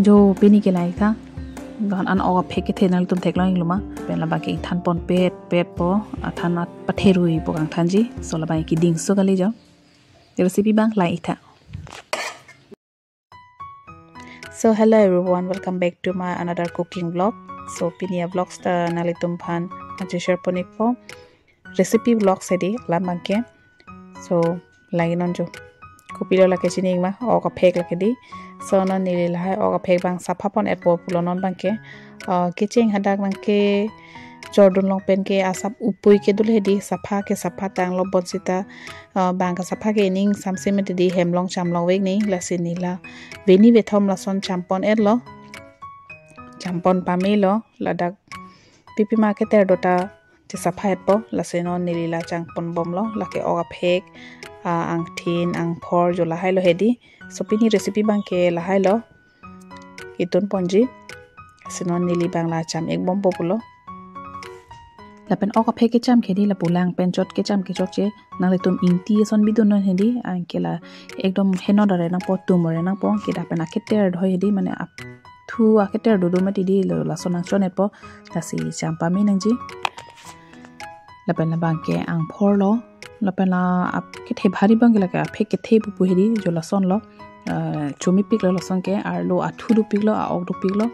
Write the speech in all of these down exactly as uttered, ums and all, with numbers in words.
Jo pini ke lahai tha. Lason an ok aphek kethe nanglitum theklong-iklo ma. Pen labang ke ingthan ponpet petpo, athan at patherui po kangthanji. So labang ke dingso kali jo. Recipe abang lahai tha. So hello everyone, welcome back to my another cooking vlog. So pini avlogs ta nanglitum aphan ajo share pon-ikpo. Recipe vlogs hedi labang ke. So lake non jo. Kopilo lake chini ma, ok aphek lake di. So non neli lahai ok aphek abang sapha pon-etpo pulo non abang ke. Ah, kecheng hadak abang ke chordun long pen ke asap upui ke dul hedi, sapha ke sapha tanglo bonsita, ah, bang ke sapha ke ning samse mati di, hem long cham long vek ni, lasi neli la veni vethom lason cham pon-etlo. Cham pon pamelo, ladak pipima keter do ta chesapha-etpo, lasi non neli la cham pon bomlo, lake ok aphek, ah, angthin, angphor jo lahailo hedi. So pini recipe abang ke lahailo. Ketun ponji. Lasi non neli abang la cham-ik bompo pulo. Lapen ok aphek kecham ke di lapu lang pen chot kecham ke chotche. Nanglitum ingti ason bidun non hedi, anke la ekdom heno dare nangpo, tum dare nangpo, ke dak pen aketer do hedi, mane ap thu aketer dodo mati di lo, lason nangchon-etpo, lasi cham pame nangji. Lapen labang ke angphor lo, lapen la ap kethe bhari abang ke lake aphek kethe pupu hedi, jo lasonlo. Ah, chomepiklo lason ke, arlo athu dopiklo, a-ok dopiklo,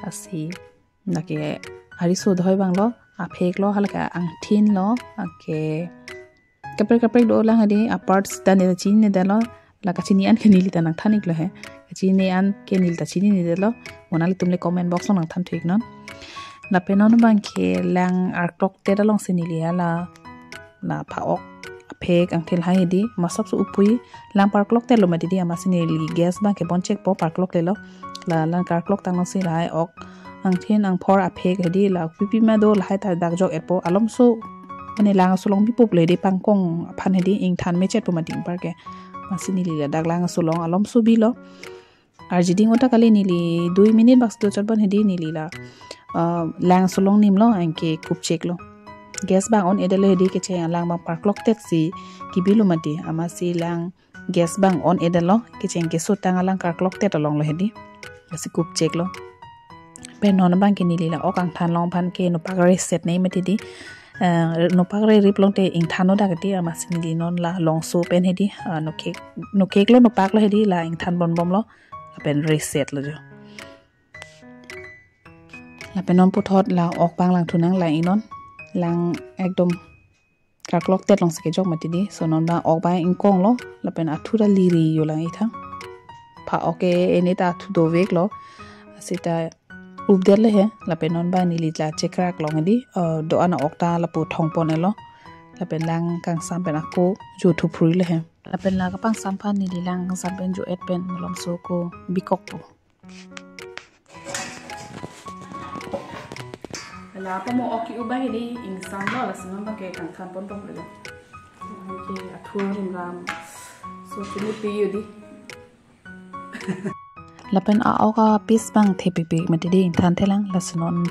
lasi lake ariso dhohoi abang lo, aphek lo, halake angthin lo, anke kaprek kaprek dolang hedi, aparts ta neli ta chinine detlo, la kachini an ke neli ta nangthan-iklo he. Kachini an ke neli ta chinine detlo. Mo nanglitum le comment box along nangthan thu-ik non. Lapen non abang ke lang arkloktet alongsi neli la, la pha-ok aphek angthin lahai hedi, ma asapso upui lang parkloktetlo mati di, amatsi neli gas abang ke bon chekpo, parkloktetlo. La lang karklok tanglo si lahai ok angthin angphor aphek hedi, la pipima do lahai ta dak jok-etpo, alomso mane lang asolong bipo pulo hedi, pangkong aphan hedi, ingthan mechetpo mati ingpar ke. Amatsi neli ladak lang asolong alomso bilo. Arjiding ota kali, neli dui minute bak si do chot bon hedi, neli la, ah, lang asolong nimlo, anke kup cheklo. Gas abang on-edetlo hedi, kecheng alang abang parkloktet si kebilo mati, amatsi lang gas abang on-edetlo, kecheng keso tang alang karkloktet alonglo hedi. Lasi kup cheklo. Pen non abang ke neli la ok angthan long aphan ke nopak reset nei mati di. Eh, nopak rerip longte ingthan no dak di, amatsi neli non la longso pen hedi, ah, nokek, nokeklo, nopaklo hedi, la ingthan bon bomlo. Lapen reset lo jo. Lapen non puthot la ok abang langthu nang, lang-ik non. Lang ekdom karkloktet alongsi kejok mati di. So non abang ok abang ingkonglo, lapen athu ta liri jo lang-ik tha. Pha-ok ke eni ta athu doveklo. Seta updetlo he, lapen non abang neli la chekrak long di, eh, do-an a-ok ta lapu thong pon-etlo. Lapen lang kangsam pen ako jo thuphrilo he. Lapen la kapangsam aphan neli lang kangsam pen jo-et pen malomso ako bikokpo. La pamo ok ke-u abang hedi ingsamlo, lasi non abang ke kangthan pon pon lo. Oke, athu rimram. So, chini pi yo di. Lapen a-ok apiece abang thepikpik mati di, ingthan thelang, lasi non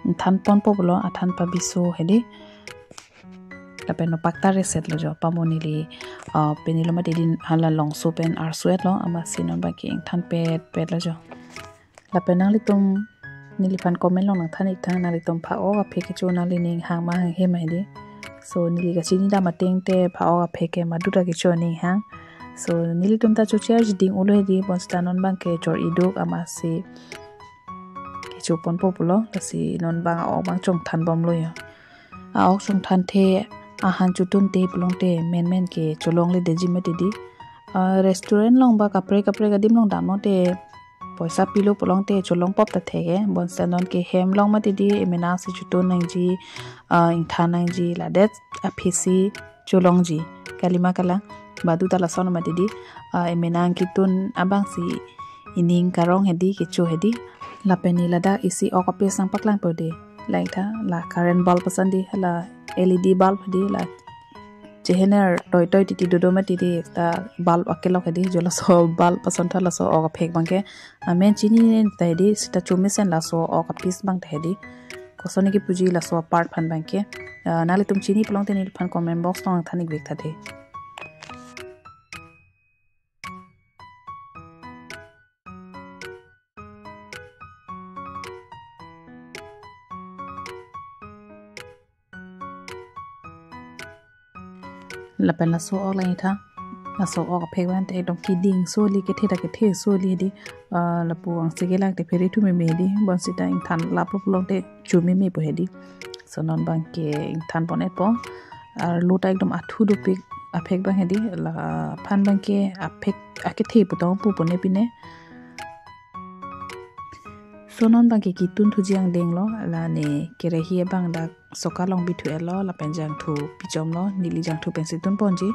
ingthan ponpo pulo, athan pabiso hedi. Lapen nopak ta reset lo jo, pamo neli, ah, pini lo mati di, hala longso pen arso-etlo, amatsi non abang ke ingthan petpet lo jo. Lapen nanglitum neliphan comment along nangthan-ik tha, nanglitum pha-ok aphek kecho nanglining hang ma hanghe ma hedi. So neli kachini dam ateng te pha-ok aphek ke madu ta kecho ning hang. So nelitum ta choche arjiding ulo hedi, bonseta non abang ke chor-iduk, amatsi kecho ponpo pulo, lasi non abang a-ok abang chongthan bomlo jo. A-ok chongthanthe, ahan chotunte pulote menmen ke cholongledetji mati di. Ah, restaurant along ba kaprek kaprek adim along damlote poisa pilo pulote cholong pop ta thek he. Bonseta non ke hem along mati di, emena si chotun nangji, ah, ingthan nangji, ladet aphi si cholongji. Kalima kalang, badu ta lason mati di, ah, emena ketun abang si ining karong hedi, kecho hedi. Lapen neli ladak isi ok apiece nangpaklangpo di. Lahai tha, la current bulb ason di, la L E D bulb di, la chehener toitoi titi dodo mati di, ta bulb akelok hedi, jo laso bulb ason tha laso ok aphek abang ke. Amen chinine ta hedi, seta chomesen laso ok apiece abang ta hedi. Koson ke puji laso apart aphan abang ke. Ah, nanglitum chini pulote neliphan comment box along nangthan-ik vek tha de. Lapen laso ok lang-ik tha. Laso ok aphek abang te ekdom keding soli, kethe ta kethe soli hedi. Ah, lapu angse kelang te phere thu meme hedi. Bonsita ingthan lap lap long te chu meme po hedi. So non abang ke ingthan pon-et po. Arlo ta ekdom athu dopik aphek abang hedi. Laphan abang ke aphek akethe pu tong pu pone pine. So non abang ke ketun thuji angdeng lo, la ne kerahi abang dak soka along bithu-et lo, lapen jangthu pichom lo, neli jangthu pensi tun ponji.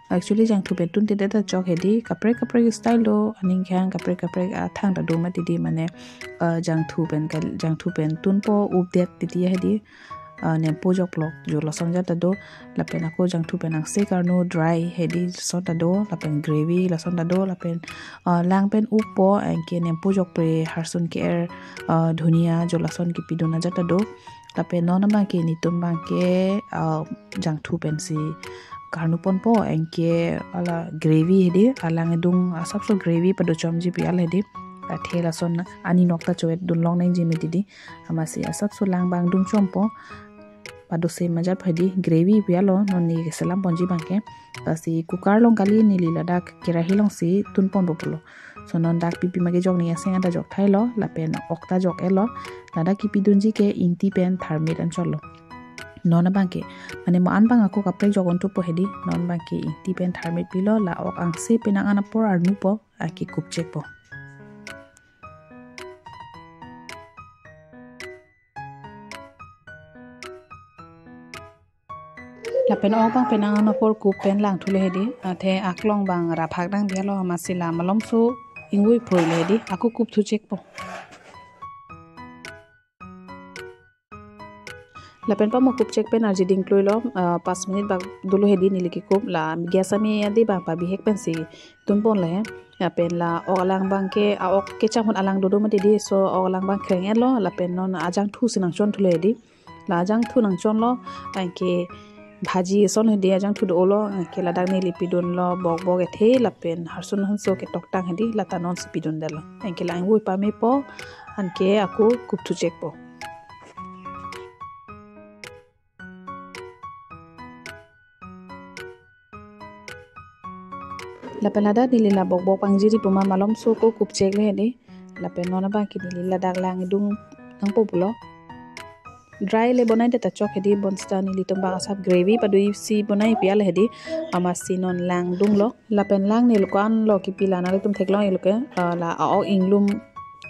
Actually jangthu pen tunte det ta chok hedi, kaprek kaprek style do, aning khang kaprek kaprek athang ta do mati di mane, eh, jangthu pen kal-, jangthu pen tun po updet titi hedi, eh, nempo jok plok jo lason ajat ta do, lapen ako jangthu pen angse karnu dry hedi lason ta do, lapen gravy lason ta do, lapen, eh, lang pen up po, anke nempo jok pre harsun ke-er, eh, dhunia jo lason kepidun ajat ta do. Lapen non abang ke netum abang ke, ah, jangthu pensi karnu pon po, anke hala gravy hedi, alang adung asapso gravy pado chomji pi al hedi. Athe lason ani nok ta cho-et dun long nangji mati di. Amatsi asapso lang abang dung chom po. Pado sem ajat hedi gravy pi al lo, non ne keselam ponji abang ke. Lasi cooker along kali, neli ladak kerahi alongsi tun ponpo pulo. So non dak pipi ma kejok ne aseng anta jok thai lo, lapen ok ta jok-et lo, ladak kepidunji ke ingti pen tharmit anchot lo. Non abang ke, mane mo-an abang ako kaprek jok-un thupo hedi, non abang ke ingti pen tharmit pilo, la ok angse penang an apor arnu po, akekup chek po. Lapen ok abang penang an apor kup pen langthu le hedi, athe aklong abang raphak dang bialo, amatsi la malomso ingvoi phroi le hedi, ako kup thu chek po. Lapen pamo kup chek pen arji ding klui lo, ah, pas minute bak dolo hedi neli kekup, la gas ame adi abang pabihek pensi tun pon le he. Lapen la ok alang abang ke, a ok kecham ahut alang dodo mati di, so ok alang abang kreng-et lo, lapen non ajangthu si nangchon thu le hedi. La ajangthu nangchon lo, anke bhaji ason hedi ajangthu do lo, anke ladak neli pidun lo bok bok ethe, lapen harsun hanso ketoktang hedi, la ta non si pidun det lo. Anke la ingvoi pame po, anke ako kup thu chek po. Lapen ladak neli la bok bok pangjiri puma malomso ako kup chek le hedi. Lapen non abang ke neli ladak lang adung nangpo pulo. Dry le bonai det ta chok hedi, bonsita nelitum abang asap gravy pado isi bonai pi al hedi. Amatsi non lang dung lo. Lapen lang neli ko-an lo kepi la nanglitum theklong-ik lo ke, ah, la a ok inglum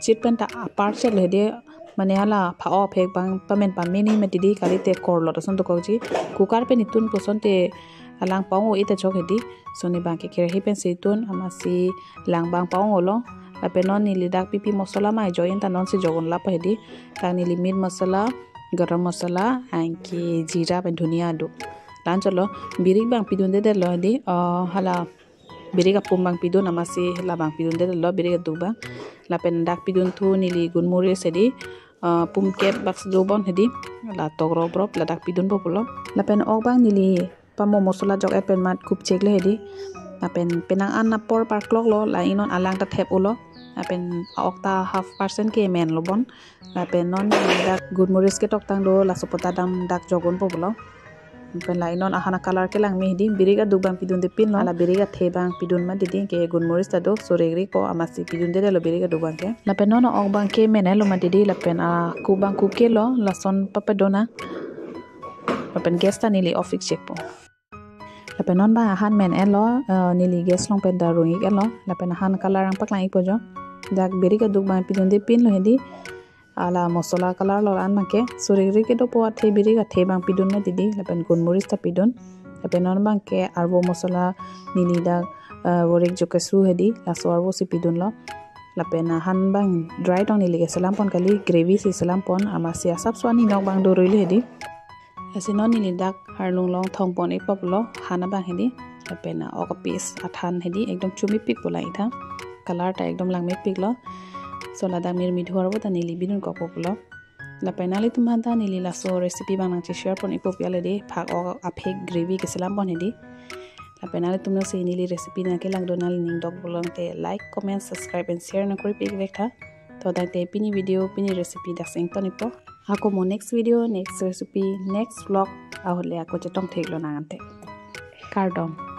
chit pen ta apar chet le hedi. Mane hala pha-o aphek abang pamen pameni mati di, kalite korlot ason dokokji. Cooker pen itun po asonte alang pa-ong-o-et ta chok hedi. So ne abang ke kerahi pensi tun, amatsi lang abang pa-ong-o lo. Lapen non neli dak pipi masala ma join ta non si jok-un lap hedi. Dak neli meat masala, garam masala, anke jeera pen dhunia do. La anchot lo, birik abang pidun det det lo hedi, ah, hala birik apum abang pidun, amatsi la abang pidun det det lo, birik aduk abang. Lapen dak pidun thu neli gunmuris hedi, ah, pum kep bak si do bon hedi, la tokroprop ladak pidunpo pulo. Lapen ok abang neli pamo masala jok-et pen mat kup chek le hedi. Lapen penang an apor parklok lo, la ingnon alang ta thep-o lo. Lapen a ok ta half percent ke men lo bon. Lapen non neli dak gunmuris ketoktang do, laso pu ta dam dak jok-unpo pulo. Lapen la ingnon ahan a-color kelang me hedi, birik aduk abang pidunde pin lo, hala birik athe abang pidun mati di, ke gunmuris ta do, so regri ko amatsi pidunde det lo birik aduk abang ke. Lapen non ok abang ke men-et lo mati di, lapen a kup abang kup ke lo, lason papadona. Lapen gas ta neli off-ik chek po. Lapen non abang ahan men-et lo, eh, neli gas along pen ta rung-ik-et lo. Lapen ahan color nangpaklang-ikpo jo. Dak birik aduk abang pidunde pin lo hedi. Hala masala color lo la-an abang ke. So regri kedopo athe birik athe abang pidun mati di. Lapen gunmuris ta pidun. Lapen non abang ke arvo masala neli dak, eh, vorik jo kesu hedi. Laso arvo si pidun lo. Lapen ahan abang dry tong neli keselam pon kali, gravy si selam pon, amatsi asapso ani nok abang do rui le hedi. Lasi non neli dak arlung along thong pon-ikpo pulo, han abang hedi. Lapen a ok a-piece athan hedi, ekdom chomepik pu lang-ik tha. Color ta ekdom langmepik lo. So ladak mir midhu arvo ta neli bidun kokpo pulo. Lapen nanglitum aphan ta neli laso recipe abang nangche-share pon-ikpo pi al hedi, phak ok aphek gravy keselam pon hedi. Lapen nanglitum jongsi neli recipe nangkelang do, nangli ning dok pulote like, comment, subscribe and share nangkoripik vek tha. To tangte pini video, pini recipe dak si ington-ikpo. Ako mo next video, next recipe, next vlog ahut le ako chetong thek lonang ante. Kardom.